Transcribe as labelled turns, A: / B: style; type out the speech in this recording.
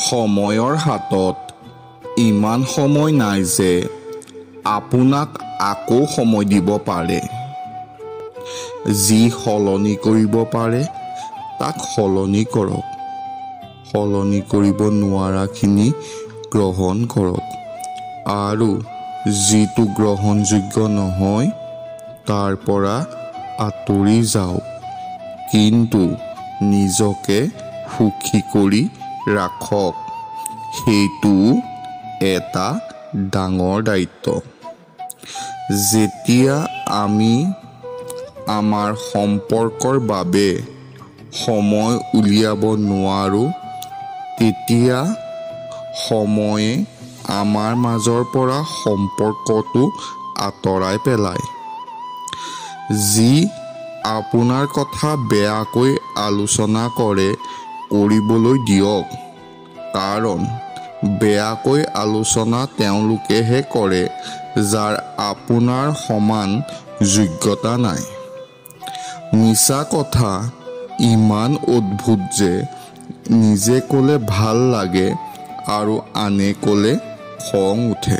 A: সময়ৰ হাতত ইমান সময় নাই যে আপোনাক আকৌ সময় দিব পাৰে। যি সলনি কৰিব পাৰে তাক সলনি কৰক, সলনি কৰিব নোৱাৰাখিনি গ্ৰহণ কৰক আৰু যিটো গ্ৰহণযোগ্য নহয় তাৰ পৰা আঁতৰি যাওক, কিন্তু নিজকে সুখী কৰি ৰাখক, সেইটোও এটা ডাঙৰ দায়িত্ব। যেতিয়া আমি আমাৰ সম্পৰ্কৰ বাবে সময় উলিয়াব নোৱাৰোঁ, তেতিয়া সময়ে আমাৰ মাজৰ পৰা সম্পৰ্কটো আঁতৰাই পেলায়। যি আপোনাৰ কথা বেয়াকৈ আলোচনা কৰে কৰিবলৈ দিয়ক, কাৰণ বেয়াকৈ আলোচনা তেওঁলোকেহে কৰে যাৰ আপোনাৰ সমান যোগ্যতা নাই। মিছা কথা ইমান অদ্ভুত যে নিজে ক'লে ভাল লাগে আৰু আনে ক'লে খং উঠে।